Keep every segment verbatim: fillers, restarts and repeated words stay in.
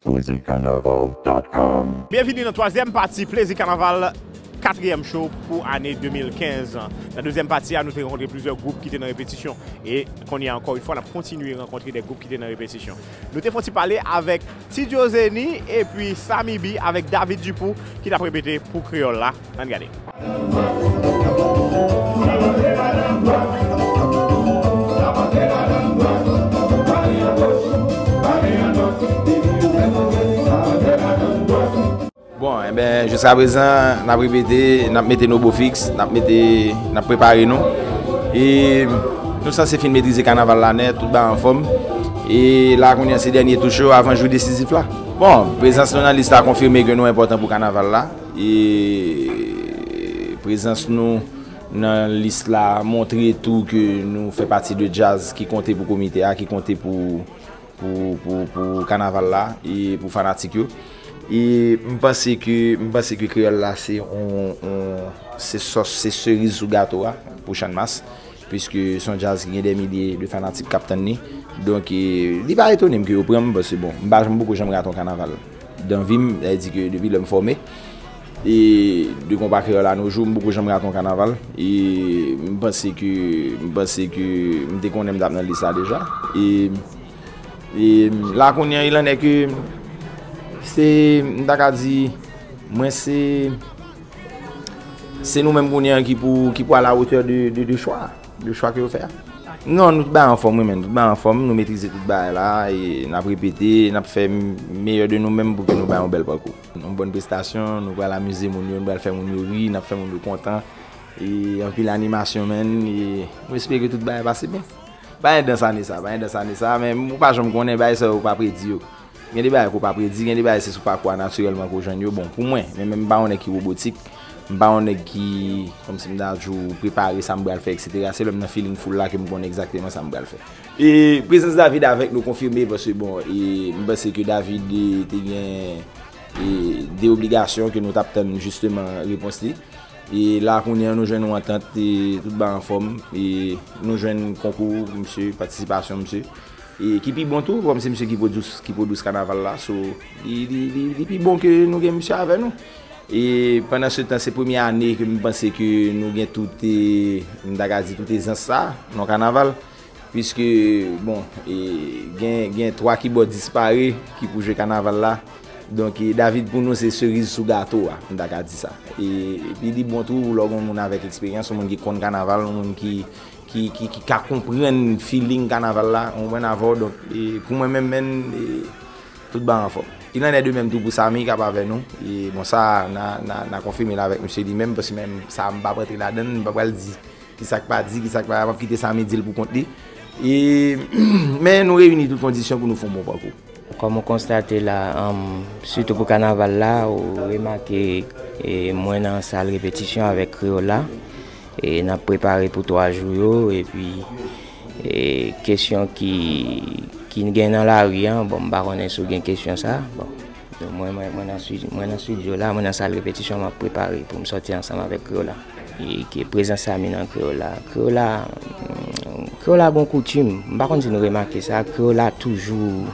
Plezi Kanaval dot com. Byenvini nan twazyèm pati Plezi Kanaval, katriyèm show pou ane de mil kenz. Nan dezyèm pati a, nou te rankontre plizyè gwoup ki te nan repetisyon. E kounye a, ankò yon fwa, n ap kontinye rankontre de gwoup ki te nan repetisyon. Nou te fè yon ti pale avèk Ti Joe Zeni epi Samy B avèk David Dupou ki t ap repete pou Kreyòl la. Ann gade. Bon, enben, jiska prezan, n ap repete, n ap mete nou bo fiks, n ap mete, n ap prepare nou. E nou sanse fin metrize kanaval la nèt, tout bagay anfòm. E la kounye a se dènye touch yo avan jou desizif la. Bon, prezans nou nan lis la konfime ke nou enpòtan pou kanaval la. E prezans nou nan lis la montre tou ke nou fè pati de djaz ki konte pou komite a, ki konte pou, pou, pou, pou kanaval la e pou fanatik yo. E m panse ke, m panse ke Kreyòl la se on, on, se sòs, se seriz sou gato a pou Channmas, piske se yon djaz ki gen dè milye de fanatik k ap tann li. Donk, e, li pa etone m ke yo pran m, paske, bon, m pa janm, poko janm rate yon kanaval dan vi m, sa vle di ke depi lè m fòme, e de konpa kreyòl a no jou, m poko janm rate yon kanaval. E m panse ke, m panse ke m te konnen m t ap nan lis la deja. E, e la kounye a, il en est que se, m ta ka di, mwen se, se nou menm kounye a ki pou, ki pou à la hauteur de, de, de choix, de choix ke yo fè a. Non, nou tout bagay anfòm, wi, men. Tout bagay anfòm, nou metrize tout bagay la, e n ap repete, n ap fè meyè de nou menm pou ke nou bay yon bèl pakou. Yon bòn prestasyon, nou pral amize moun yo, nou pral fè moun yo ri, n ap fè moun yo kontan. E anpil animasyon, men, e nou espere ke tout bagay pase byen. Pa gen dans ane sa, pa gen dans ane sa, men ou pa janm konnen bagay sa yo pa predi yo. Gen de bagay ke w pa predi, gen de bagay se sou pakou a natirèlman ke w jwenn yo. Bon, pou mwen, men, men m pa yon nèg ki wobotik, m pa yon nèg ki, kòmsi m ta di w, prepare sa m pral fè, etsetera. Se lè m nan feeling full la ke m konnen egzakteman sa m pral fè. E prezans David avèk nou konfime, paske, bon, e m panse ke David, e, te gen, e, de obligasyon ke nou t ap tann jisteman repons li. E la kounye a nou jwenn yon antant, e tout bagay anfòm, e nou jwenn konkou misye, patisipasyon misye. E ki pi bon tou, kòm se misye ki pwodous, ki pwodous kanaval la, so li, li, li, li pi bon ke nou gen misye avè nou. E pandan se tan, se premye ane ke m panse ke nou gen tout, e, m ta ka di tout ezans sa nan kanaval. Piske, bon, e, gen, gen twa kibòdis pare ki pou jwe kanaval la. Donk, e, David pou nou se seriz sou gato a, m ta ka di sa. E, epi li bon tou, lè w gen yon moun avèk eksperyans, yon moun ki konn kanaval, yon moun ki, ki, ki, ki ka konprann feeling kanaval la, ou konprann, avè w. Donk, e, pou mwen menm, menm, e, tout bagay anfòm. Il en est de même tou pou Samy k ap avè nou. E, bon, sa, n a, n a, n a konfime l avèk misye li menm, paske menm sa, m p ap rantre ladan l, m pa pral di ki sa k pa di, ki sa k pa, m ap kite Samy di l pou kont li. E, men nou reyini tout kondisyon pou nou fè yon bon pakou. Kòm ou konstate la, anm, sitou pou kanaval la, ou remake, e, mwen nan sal repetisyon avèk Kreyòl la. E, n ap prepare pou twa jou yo, epi, e, kesyon ki, ki gen nan lari an, bon, m pa konnen si w gen kesyon sa, bon. Donk, mwen, mwen, mwen nan stu-, mwen nan estidyo la, mwen nan sal repetisyon, m ap prepare pou m sòti ansanm avèk Kreyòl la. E ke prezans Samy nan Kreyòl la. Kreyòl la, mm, Kreyòl la gon koutim. M pa konn si nou remake sa, Kreyòl la toujou,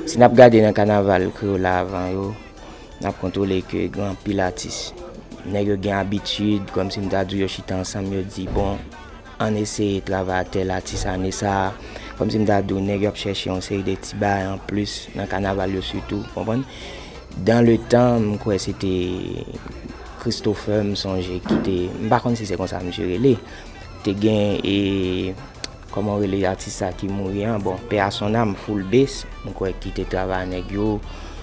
si n ap gade nan kanaval Kreyòl la avan yo, n ap kontwole ke gen anpil atis. Nèg yo gen abitid, kòmsi m ta di w yo chita ansanm, yo di, bon, ann eseye travay ak tèl atis ane sa a. Kòmsi m ta di w, nèg yo ap chèche yon seri de ti bagay anplis nan kanaval yo sitou, konprann? Dan le tan, m kwè se te Christopher, m sonje, ki te, m pa konn si se konsa misye rele, te gen, e, kòman w rele atis sa ki mouri an? Bon, paix à son âme, Full Bass, m kwè ki te travay ak nèg yo,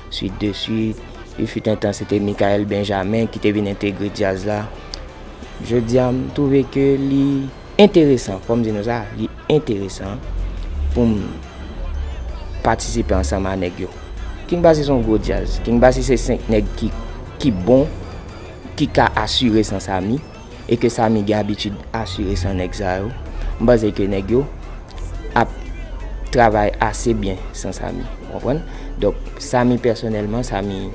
swit de swit. Il fut un temps, se te Michael Benjamin ki te vin entegre djaz la. Jodi a, m twouve ke li enteresan, fò m di nou sa, li enteresan pou m patisipe ansanm a nèg yo. King Bassy se yon gwo djaz. King Bassy se senk nèg ki, ki bon, ki ka asire san Samy, e ke Samy gen abitid asire san nèg sa yo. M panse ke nèg yo ap travay ase byen san Samy, w konprann? Donk, Samy pèsonèlman, Samy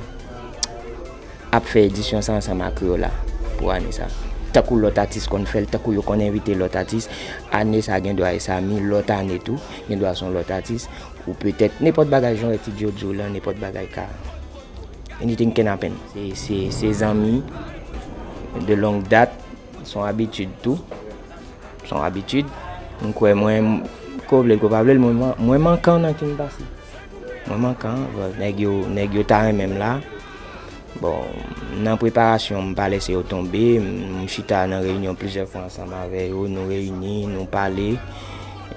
ap fè edisyon sa ansanm ak Kreyòl la pou ane sa. tankou lòt atis konn fè l, tankou yo konn envite lòt atis. Ane sa a gen dwa e Samy, lòt ane tou, gen dwa se yon lòt atis. Ou petèt, nenpòt bagay, jan Ti Djo di w lan, nenpòt bagay ka, anything can happen. Se, se, se zanmi de longue date, se yon abitid tou. Se yon abitid. M kwè mwen, ko vle l, ko pa vle l, mwen, mwen, mwen manke nan King Posse. Mwen manke, bon, nèg yo, nèg yo ta renmen m la. Bon, nan preparasyon, m pa lese yo tonbe, m, m chita nan reyinyon plizyè fwa ansanm avè yo, nou reyini, nou pale.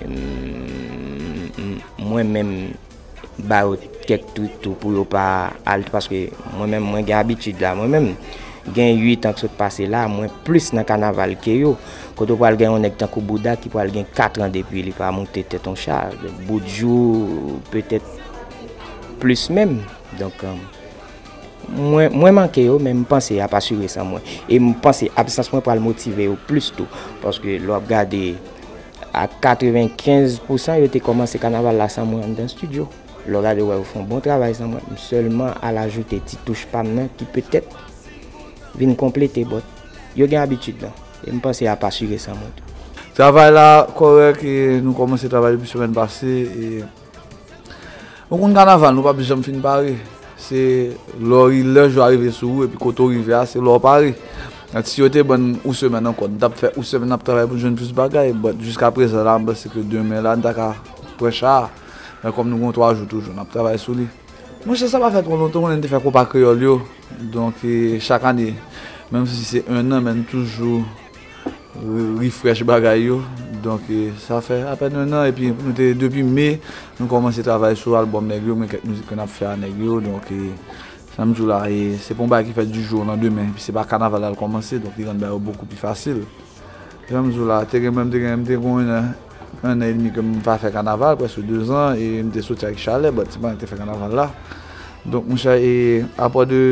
M, m, mwen menm, ba yo kèk trik tou pou yo pa al, paske mwen menm, mwen gen abitid la. Mwen menm, gen uit an k sot pase la, mwen plis nan kanaval ke yo. Kote w pral gen yon nèg tankou Bouda ki pral gen kat an depi li pa moute tèt yon cha. Bout jou, petèt plis menm. Donk, mwen, mwen manke yo, men m panse y ap asire san mwen. E m panse absans mwen pral motive yo plis tou. Paske lè w ap gade, a katrevenkenz pousan yo te kòmanse kanaval la san mwen anndan estidyo. Lè w gade, w wè yo fè yon bon travay san mwen. M sèlman al ajoute ti touch pa m nan ki petèt vin konplete, but yo gen abitid lan. E m panse y ap asire san mwen tou. Travay la kòrèk e nou kòmanse travay depi semèn pase e nou konn kanaval, nou p ap janm fin pare. Se lè w ri-, lè jou a rive sou ou epi kote w rive a, se lè w pare. Si yo te ban n yon semèn ankò, n t ap fè yon semèn n ap travay pou n jwenn plis bagay, but jiska prezan la, m panse ke demen la, n ta ka pran cha a. Men kòm nou gen twa jou toujou, n ap travay sou li. Monchè, sa pa fè twò lontan, konnen n te fè konpa kreyòl yo. Donk, e, chak ane, menm si se en an, men n toujou re-, refresh bagay yo. Donk, e, sa fè apèn en an, epi nou te, depi me, nou kòmanse travay sou albòm nèg yo, men kèk mizik ke n ap fè a nèg yo. Donk, e, sa m di w la, e, se pa yon bagay ki fèt di jou o landemen, epi se pa kanaval la l kòmanse, donk li rann bagay yo bokou pi fasil. Jan m di w la, te gen, mwen, m te gen, m te gen en an, en an edmi ke m pa fè kanaval, prèske de zan, e m te soti ak Chalè, but se pa mwen ki te fè kanaval la. Donk, monchè, e apre de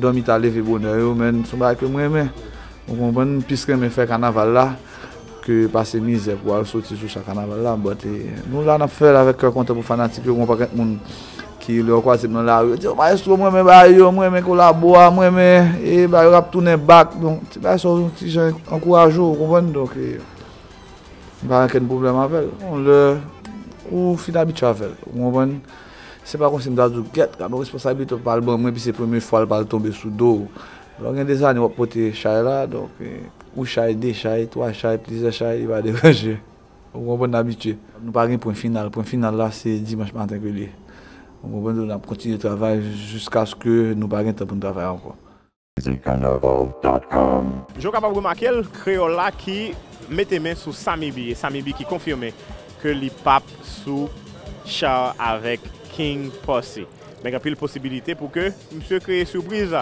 dòmi ta leve bonè yo, men, se yon bagay ke m renmen. Ou konprann, m plis renmen fè kanaval la ke pase mizè pou al soti sou cha kanaval la. But, e, nou la, n ap fè l avèk kè kontan pou fanatik yo, gen yon pakèt moun ki lè yo kwaze m nan lari, yo di, "O, maestro, mwen renmen bagay yo, mwen renmen kolabo a, mwen renmen, e, bagay yo ap tounen back." Donk, ti bagay sa yo ti jan ankouraje w, ou konprann? Donk, e, m pa gen okenn pwoblèm avè l. Bon, lè ou fin abitye avè l, ou konprann? Se pa kòmsi m ta di w, "Gèt, gade yon responsablite w pral ban mwen, epi se premye fwa l pral tonbe sou do w." Lè w gen de zane w ap pote chay la, donk, e, yon chay, de chay, twa chay, plizyè chay, li pa deranje. Ou konprann, n abitye. Nou pa gen pwen final. Pwen final la, se dimanch maten ke l ye. Ou konprann, n ap kontinye travay jiskaske nou pa gen tan pou n travay ankò. Jan w kapab remake l, kreyòl la ki mete men sou Samy B, e Samy B ki konfime ke li p ap sou cha avèk King Posse. Men gen anpil posibilite pou ke misye kreye sipriz.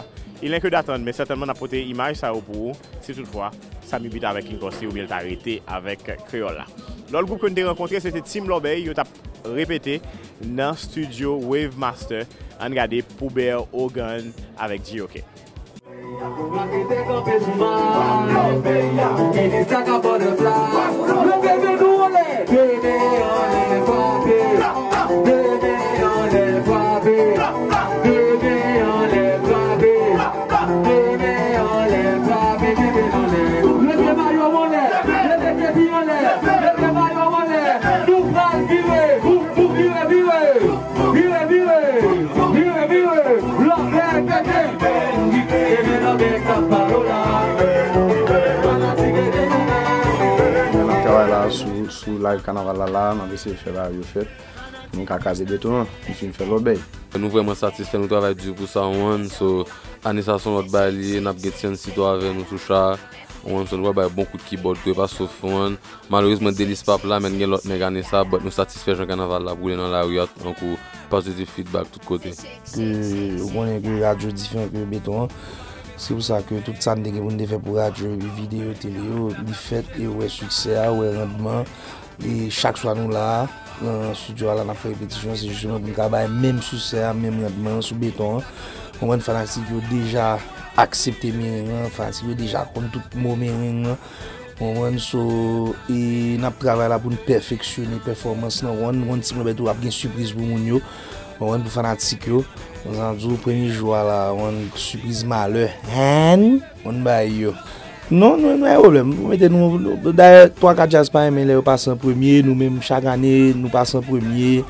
Il n'est que d'attendre, men sètènman n ap pote imaj sa yo pou ou, si toutfwa Samy B t avèk King Posse oubyen l ta rete avèk kreyòl la. Lòt gwoup ke n te rankontre, se te Team Lòbèy, yo t ap repete nan estidyo Wave Master. Ann gade Poubert Ogan avèk G O K. Vire, vire, vire, vire, vire, lanmè pete. Ebyen, lanmè k ap pale w la. Fanatik e de nana. N ap travay la sou, sou live kanaval la, la, n ap eseye fè bagay yo fèt. Nou ka kraze beton an, nou fin fè lòbèy. Nou vrèman satisfè, nou travay di pou sa, w konprann. So, ane sa se yon lòt bagay li ye, n ap gen T N C tou avè nou sou cha. Ou konprann, so nou pral bay bon kout kibòd tou, e pa sof, ou konprann. Malerezman, Delis p ap la, men gen lòt nèg ane sa, but nou satisfè jan kanaval la ap woule nan lari a, tankou positive feedback tout kote. Ke ou konnen ke radyo diferan ke beton an. Se pou sa ke tout sa n te gen pou n te fè pou radyo epi videyo, tele yo, li fèt e ou wè siksè a, ou wè randman. E chak swa nou la, nan estidyo a la, n ap fè repetisyon, se jisteman pou n ka bay menm siksè a, menm randman an sou beton an. Ou konprann, fanatik yo deja aksepte mereng lan, fanatik yo deja konn tout mo mereng lan. Ou konprann, so, e n ap travay la pou n pèfeksyone pèfòmans lan. Ou konprann, nou konn Team Lòbèy tou ap gen sipriz pou moun yo. Ou konprann, pou fanatik yo. Mwen sa di w, premye jou a la, ou konprann, sipriz malè. Hen! Ou konprann bagay yo. Non, nou, nou gen pwoblèm. Nou mete nou, nou, dayè, twa kat djaz pa renmen lè yo pase an premye, nou menm chak ane, nou pase an premye.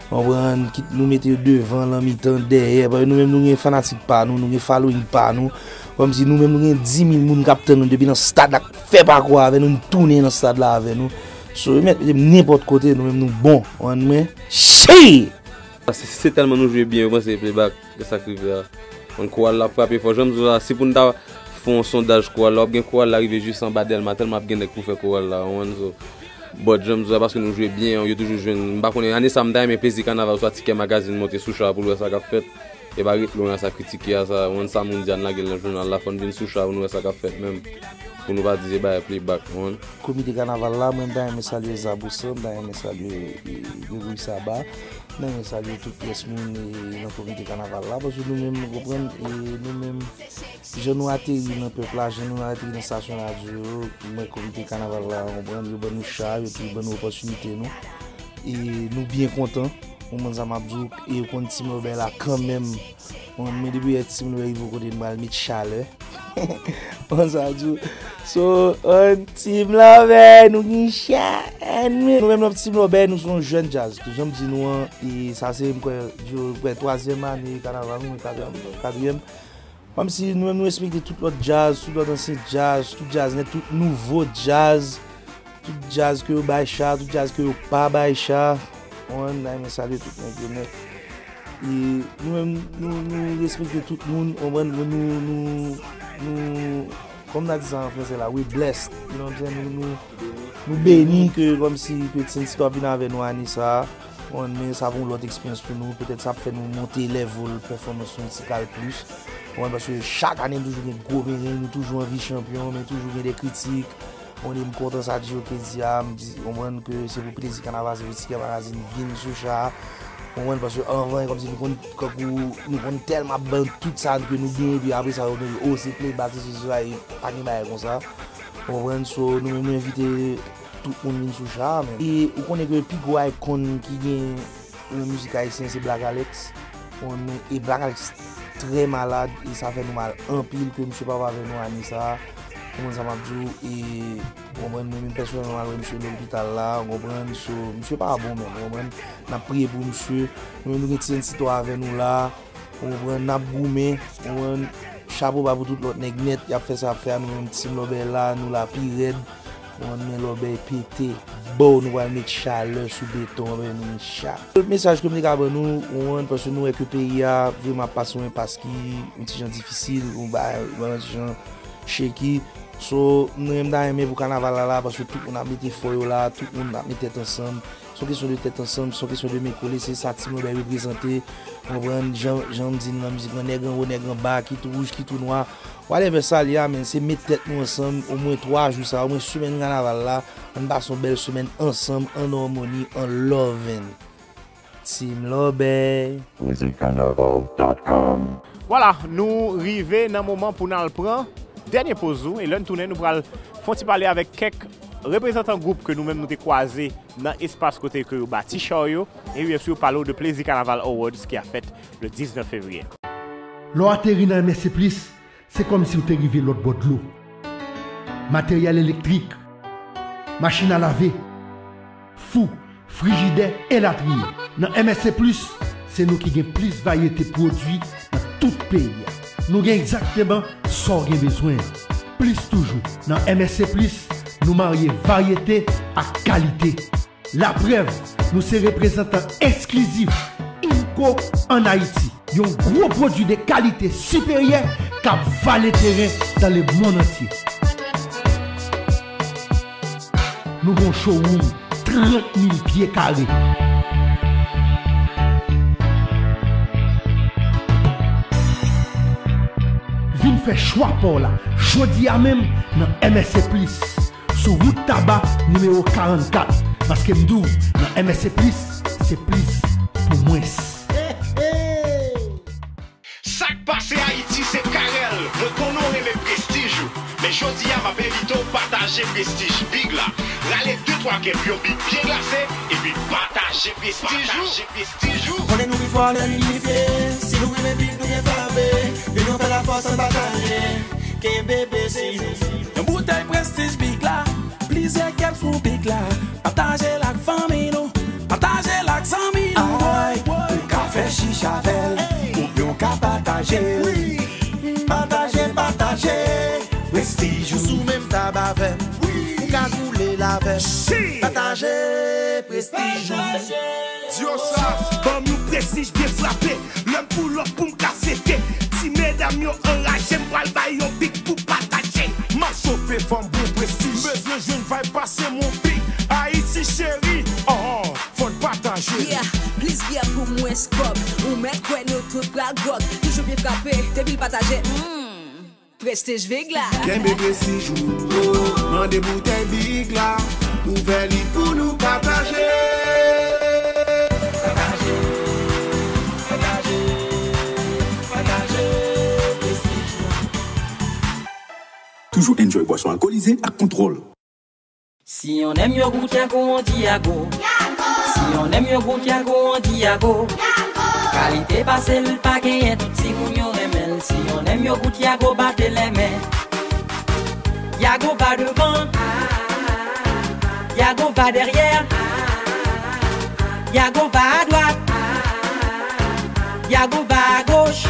Konprann, kit nou mete yo devan, lan mitan, dèyè, paske nou menm nou gen fanatik pa nou, nou gen following pa nou. Kòmsi nou menm nou gen dis mil moun k ap tann nou depi nan stad la, k fè pakou avè nou, nou tounen nan stad la avè nou. So, yo mèt mete m nenpòt kote, nou menm nou bon. Konprann mwen? Shit! Se, se tèlman nou jwe byen, yo panse e playback, e sa k rive a. Yon koral la ap frape fò. Jan m di w la, si pou n ta fè yon sondaj koral la, w ap gen koral la rive jis anba Dèlma, tèlman ap gen nèg pou fè koral la, w konprann? So, but jan m di w la, paske nou jwe byen, yo toujou jwenn. M pa konnen, ane sa a, m ta renmen Plezi Kanaval swa Tikè Magazine monte sou cha pou l wè sa k ap fèt. E pa ret lwen a sa kritike a, sa, w konprann, sa moun di a, n lage l nan jounal la, fò n vin sou cha pou nou wè sa k ap fèt menm. Pou nou pa di se bagay playback, w konprann? Komite kanaval la, mwen m ta renmen salye Zabousan, m ta renmen salye e, Gregory Saba, m ta renmen salye tout pyès moun e, nan komite kanaval la, paske nou menm, ou konprann, e, nou menm, jan nou ateri nan pèp la, jan nou ateri nan estasyon radyo yo, mwen komite kanaval la, ou konprann, yo ban nou cha, yo toujou ban nou opòtinite nou, e nou byen kontan, ou konprann sa m ap di w, e yo konn Team Lòbèy la kanmenm, Bon, mwen depi yè Team Lòbèy rive kote m pral met chalè. Bon, sa di w. So, on Team Lòbèy, nou gen chalè. Nou menm nan Team Lòbèy, nou se yon jèn djaz. Tou jan m di nou an, e sa se m kwè, m kwè twazyèm ane kanaval nou, katriyèm, katriyèm. Kòmsi nou menm nou respekte tout lòt djaz, tout lòt ansyen djaz, tout djaz nèt, tout nouvo djaz. Tout djaz ke yo bay cha, tout djaz ke yo pa bay cha. Konprann, n ta renmen salye tout nèg yo nèt. E nou menm, nou, nou respekte tout moun, konprann, nou, nou, nou, nou, kòm n a di sa an fransè la, we blessed, you know what I'm saying? Nou, nou, nou beni ke kòmsi Peti Senti t ap vin avè nou ane sa a. Konprann, men sa pou yon lòt eksperyans pou nou. Petèt sa ap fè nou monte level pèfòmans nou yon ti kal plis. Konprann, paske chak ane nou toujou gen gwo merenn, nou toujou anvi chanpyon, men toujou gen de kritik. Konprann, e m kontan sa Djo te di a, m di, konprann ke se pou Plezi Kanaval, se pou Tikè Magazine vin sou cha a. Konprann, paske anvan, kòmsi nou konn, kankou, nou konn tèlman ap ban tout sa ke nou genyen, epi apre sa, yo di, o, se playback, se sesi, se sa, e pa gen bagay konsa. Konprann, so, nou menm, nou envite tout moun vin sou cha a, men. E ou konnen ke pi gwo icon ki gen nan mizik ayisyen, se Black Alex. Konprann, e Black Alex trè malad, e sa fè nou mal anpil ke misye pa avè nou ane sa a. Konprann sa m ap di w, e konprann, mwen menm pèsonèlman m al wè misye lopital la, konprann, so, misye pa bon menm, konprann. N ap priye pou misye, nou menm nou gen Ti N C twa avè nou la, konprann, n ap goumen, konprann, chapo ba pou tout lòt nèg nèt, y ap fè sa y ap fè a, nou menm Team Lòbèy la, nou la pi rèd. Konprann, men Lòbèy pete. Bow, nou pral met chalè sou beton an, men nou met cha. Lòt mesaj ke m te ka ban nou, ou konprann, paske nou wè ke peyi a vrèman ap pase yon enpas ki yon ti jan difisil, yon bagay vrèman ti jan shaky. So, nou menm ta renmen pou kanaval la la, paske tout moun ap met efò yo la, tout moun ap met tèt ansanm. Se yon kesyon de tèt ansanm, se yon kesyon de men kole, se sa Team Lòbèy reprezante. Ou konprann, jan, jan m di nou nan mizik lan, nèg anwo, nèg anba, kit wouj, kit nwa, whatever sa l ye a, men se met tèt nou ansanm, omwen twa jou sa, omwen semèn kanaval la, ann pase yon bèl semèn ansanm, an amoni, an lovin. Team Lòbèy. Music Carnival dot com. Vwala, nou rive nan moman pou n al pran dènye poz nou, e lè n tounen, nou pral fè yon ti pale avèk kèk reprezantan gwoup ke nou menm nou te kwaze nan espas kote ke yo bati show yo, e byen si yo pale w de Plezi Kanaval Awards ki ap fèt le diznèf fevriye. Lè w ateri nan M S C Plis, se kòmsi w te rive lòt bò dlo. Materyèl elektrik, machin a lave, fou, frijidè, elatriye. Nan M S C Plis, se nou ki gen plis varyete pwodui nan tout peyi a. Nou gen egzakteman sa w gen bezwen an. Plis toujou, nan M S C Plis, nou marye varyete ak kalite. Laprèv, nou se reprezantan esklizif Inco ann Ayiti, yon gwo pwodui de kalite siperyè k ap vale teren dans le monde entier. Nou gen yon showroom trant mil pye kare. Vin fè chwa pa w la jodi a menm nan M S C Plis, sou wout Taba nimewo karannkat, paske m di w, nan M S C Plis, se plis pou mwens. Sa k pase Ayiti, se Carel. Mwen konnen w renmen prestij ou, men jodi a m ap envite w pataje prestij Big la. Rale de twa kèp yon Big byen glase, epi pataje prestij ou. Konnen nou pi fò lè n inifye. Si nou renmen Big, nou gen frape. Inyon fè lafòs, ann pataje. Kenbe prestij nou. Bouteille Prestige Big la, plizyè kèp sou Big la. Pataje l ak fanmi nou, pataje l ak zanmi nou. Ay, ou ka fè chich avè l, oubyen w ka pataje l. Pataje, pataje, Prestige ou. Sou menm tab avè m, ou ka koule l avè m. Pataje Prestige ou. Diosa, ban m yon Prestige byen frape. Lè m pull up pou m ka sete. Ti medam yo anraje, m pral bay yon big pou pataje. M ap chofe fanm bon Prestige. M bezwen jwenn vibe pase m yon big. Ayiti cheri, oh, fò n pataje. Yeah, plis byè pou mwens kòb. Ou mèt kwè nou tout pral gwòg. Toujou byen frape, depi l pataje. Mm. Prestige Big la. Kenbe Prestige ou. Mande boutèy Big la. Ouvè li pou nou pataje. Pataje. Pataje. Pataje. Prestige la. Toujou enjoy bwason alkolize ak kontwòl. Si on aime yo goûte Yago, on dit Yago. Si on aime yo goûte Yago, on dit Yago. Kalite pase l pa genyen, tout timoun yo renmen l. Si on aime yo goûte Yago, bate les mains. Yago va devan. Yago va derrière. Yago va à droite. Yago va à gauche.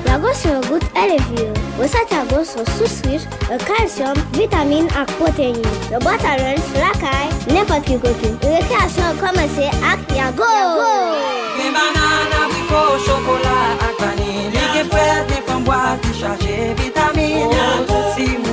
Yago se yon gout elevye. Resèt Yago se yon sous rich an kalsyòm, vitamin ak pwoteyin. Nan bwat a lunch, lakay, nenpòt ki kote. Rekreyasyon an kòmanse ak Yago! Gen banana, abriko, chokola ak vaniy. Li gen frèz, gen framboise, li chaje vitamin. Oh, tout timoun